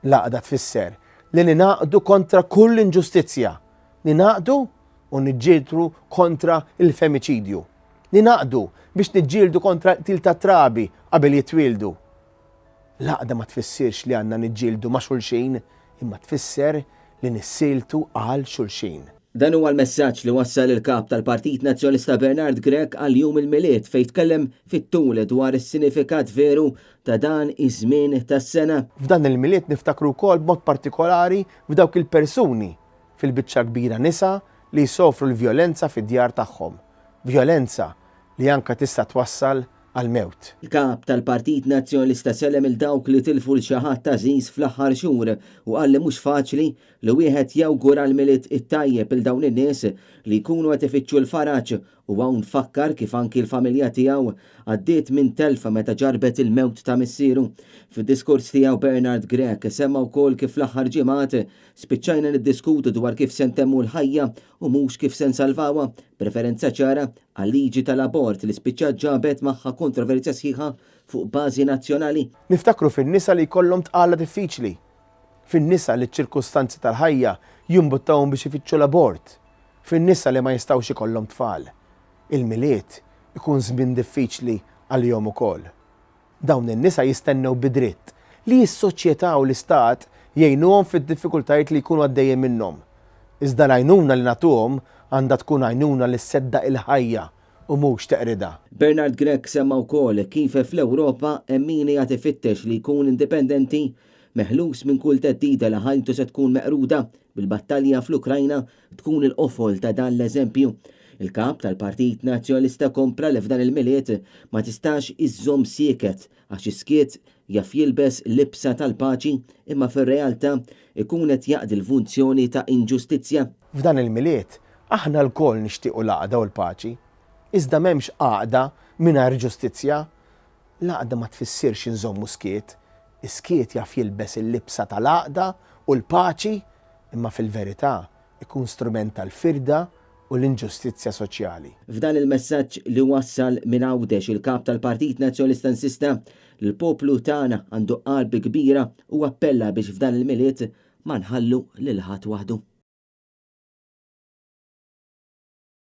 L-għaqda tfisser li ningħaqdu kontra kull inġustizzja, ningħaqdu u niġġieldu kontra l-femiċidju. Ningħaqdu biex niġġieldu kontra l-qtil tat-trabi qabel jitwieldu. L-għaqda ma tfissirx li għandna niġġieldu ma' xulxin imma tfisser li nissieltu għal xulxin. Dan huwa l-messaġġ li wassal il-Kap tal-Partit Nazzjonalista Bernard Grech għal Jum il-Milied fejn tkellem fit-tul dwar is-sinifikat veru ta' dan iż-żmien tas-sena. F'dan il-Milied niftakru wkoll b'mod partikolari f'dawk il-persuni, fil-biċċa l-kbira nisa, li jsofru l-vjolenza fid-djar tagħhom. Vjolenza li anke tista' twassal għall-mewt. Il-Kap tal-Partit Nazzjonalista sellem 'il dawk li tilfu 'l xi ħadd għażiż fl-aħħar xhur u qal li mhux faċli li wieħed jawgura l-Milied it-tajjeb 'il dawn in-nies li jkunu qed ifittxu l-faraġ u hawn fakkar kif anki l-familja tiegħu għaddiet minn telfa meta ġarrbet il-mewt ta' missieru. Fid-diskors tiegħu Bernard Grech semma wkoll kif fl-aħħar ġimgħat spiċċajna niddiskutu dwar kif se ntemmu l-ħajja u mhux kif se nsalvawha, b'referenza ċara għal-liġi tal-abort li spiċċat ġabet magħha kontroversja sħiħa fuq bażi nazzjonali. Niftakru fin-nisa li jkollhom tqala diffiċli, fin-nisa li ċ-ċirkustanzi tal-ħajja jimbuttawhom biex ifittxu l-abort, fin-nisa li ma jistgħux ikollhom tfal. Il-Milied ikun żmien diffiċli għalihom ukoll. Dawn in-nisa jistennew bi dritt li s-soċjetà u l-istat jgħinuhom fid-diffikultajiet li jkunu għaddejjin minnhom. Iżda l-għajnuna li nagħtuhom għandha tkun għajnuna li sseddaq il-ħajja u mhux teqridha. Bernard Grech semma wkoll kif fl-Ewropa hemm min qiegħed ifittex li jkun indipendenti, meħlus minn kull theddida li ħajtu se tkun meqruda, bil-battalja fl-Ukrajna tkun il-qofol ta' dan l-eżempju. Il-Kap tal-Partit Nazzjonalista kompla li f'dan il-Milied ma tistax iżżomm sieket għax is-skiet jaf jilbes libsa tal-paċi imma fir-realtà ikun qed jaqdi l-funzjoni ta' inġustizzja. F'dan il-Milied aħna lkoll nixtiequ l-għaqda u l-paċi. Iżda m'hemmx għaqda mingħajr ġustizzja. L-għaqda ma tfissirx inżommu skiet. Is-skiet jaf jilbes il-libsa tal-għaqda u l-paċi imma fil-verità ikun strument tal-firda u l-inġustizzja soċjali. F'dan il-messaġġ li wassal minn Għawdex, il-Kap tal-Partit Nazzjonalista insista li l-poplu tagħna għandu qalb kbira u appella biex f'dan il-Milied ma nħallu lil ħadd waħdu.